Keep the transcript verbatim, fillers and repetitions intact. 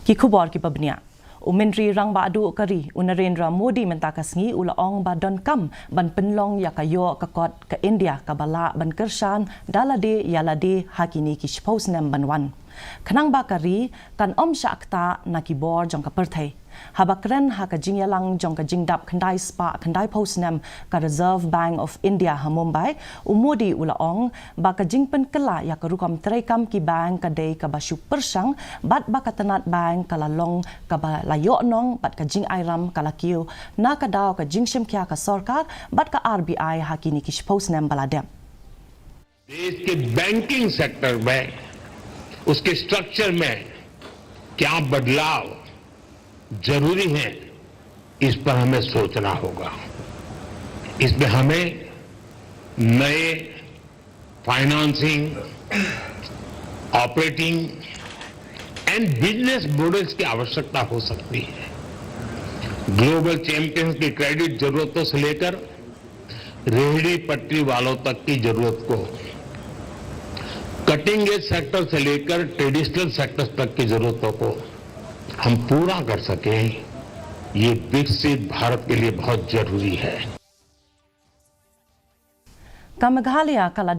Ki khubor kiba bniah. U Myntri Rangbah Duh ka ri, u Narendra Modi mynta ka sngi u la ong ba donkam ban pynlong ïa ka ïoh ka kot ka India kaba lah ban kyrshan da lade ïa lade ha kine ki shiphew snem ban wan. Khnang ba ka ri kan ym shah ktah na ki bor jong ka pyrthei. Haba kren ha ka jingïalang jong ka jingdap khyndai spah khyndai phew snem ka Reserve Bank of India ha Mumbai, u Modi u la ong ba ka jingpynkylla ïa ka rukom treikam ki bank ka dei kaba shu pyrshang bad ba ka tnat bank ka la long kaba la ïohnong bad ka jingairam ka la kiew na ka daw ka jingshimkhia ka sorkar bad ka R B I ha kine ki shiphew snem ba la dep. देश के बैंकिंग सेक्टर में, उसके स्ट्रक्चर में क्या बदलाव जरूरी है, इस पर हमें सोचना होगा। इसमें हमें नए फाइनेंसिंग, ऑपरेटिंग एंड बिजनेस मॉडल्स की आवश्यकता हो सकती है। ग्लोबल चैंपियंस की क्रेडिट जरूरतों से लेकर रेहड़ी पटरी वालों तक की जरूरत को, कटिंग एज सेक्टर से लेकर ट्रेडिशनल सेक्टर्स तक की जरूरतों को हम पूरा कर सकें, ये विकसित भारत के लिए बहुत जरूरी है। Ka Meghalaya ka la